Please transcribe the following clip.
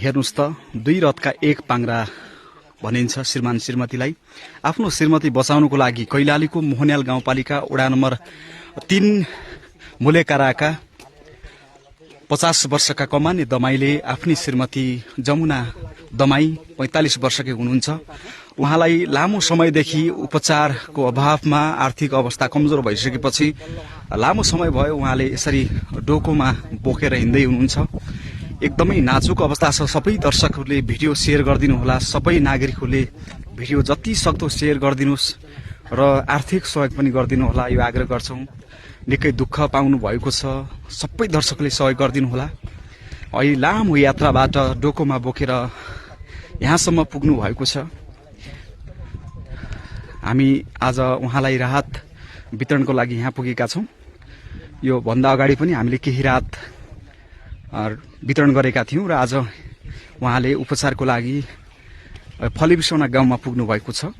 हेर्नुस् त दुई रथका एक पाङ्रा भनिन्छ श्रीमान श्रीमतीलाई। आफ्नो श्रीमती बचाउनुको लागि कैलालीको मोहन्याल गाउँपालिका वडा नम्बर 3 मुलेकाराका 50 वर्षका कमाने दमाईले आफ्नी श्रीमती जमुना दमाई 45 वर्षकै हुनुहुन्छ। उहाँलाई लामो समयदेखि उपचारको अभावमा आर्थिक अवस्था कमजोर भइसकेपछि लामो समय भयो उहाँले यसरी डोकोमा बोकेर हिँड्दै हुनुहुन्छ। एकदमै नाजुक अवस्था छ। सबै दर्शकहरूले भिडियो शेयर गरिदिनु होला। सबै नागरिकहरूले भिडियो जति सक्दो शेयर गरिदिनुस् र आर्थिक सहयोग पनि गरिदिनु होला, यो आग्रह गर्छौं। निकै दुःख पाउनु भएको छ, सबै दर्शकले सहयोग गरिदिनु होला। अहिले लामो यात्राबाट डोकोमा बोकेर यहाँसम्म पुग्नु भएको छ। हामी आज उहाँलाई राहत वितरणको लागि यहाँ पुगेका छौं। यो भन्दा अगाडि पनि हामीले केही राहत वितरण गरेका थियौं र आज उहाँले उपचारको लागि फलिबिसौना गाउँमा पुग्नु भएको छ।